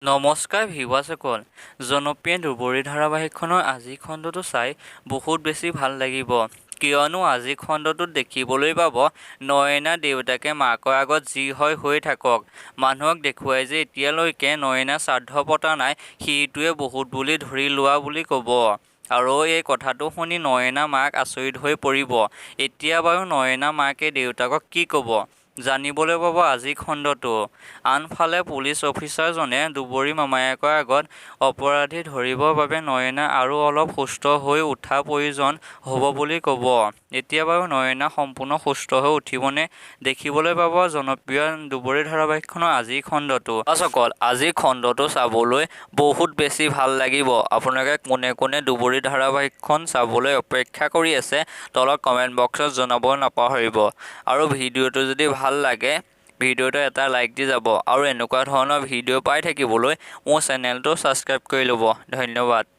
নমস্কাৰ ভিউৱাৰ্ছসকল, জনপ্ৰিয় দুবৰি ধাৰাবাহিকখনৰ আজিৰ খণ্ডটো চাই বহুত বেছি ভাল লাগিব। কিয়নো আজিৰ খণ্ডটোত দেখিবলৈ পাব নয়না দেউতাকে মাকৰ আগত যি হয় হৈ থাকক, মানুহক দেখুৱাই যে এতিয়ালৈকে নয়না শ্ৰাদ্ধ পতা নাই সেইটোৱে বহুত বুলি ধৰি লোৱা বুলি ক'ব। আৰু এই কথাটো শুনি নয়না মাক আচৰিত হৈ পৰিব। এতিয়া বাৰু নয়না মাকে দেউতাকক কি ক'ব জানিবলৈ পাব আজিৰ খণ্ডটো। আনফালে পুলিচ অফিচাৰজনে দুবৰি মোমায়েকৰ আগত অপৰাধী ধৰিবৰ বাবে নয়না আৰু অলপ সুস্থ হৈ উঠা প্ৰয়োজন হ'ব বুলি ক'ব। এতিয়া বাৰু নয়না সম্পূৰ্ণ সুস্থ হৈ উঠিবনে দেখিবলৈ পাব জনপ্ৰিয় দুবৰি ধাৰাবাহিকখনৰ আজিৰ খণ্ডটো। সকল আজিৰ খণ্ডটো চাবলৈ বহুত বেছি ভাল লাগিব। আপোনালোকে কোনে কোনে দুবৰি ধাৰাবাহিকখন চাবলৈ অপেক্ষা কৰি আছে তলত কমেণ্ট বক্সত জনাব নাপাহৰিব। আৰু ভিডিঅ'টো যদি ভাল লাগে ভিডিঅ'টো এটা লাইক দি যাব, আৰু এনেকুৱা ধৰণৰ ভিডিঅ' পাই থাকিবলৈ মোৰ চেনেলটো ছাবস্ক্ৰাইব কৰি ল'ব। ধন্যবাদ।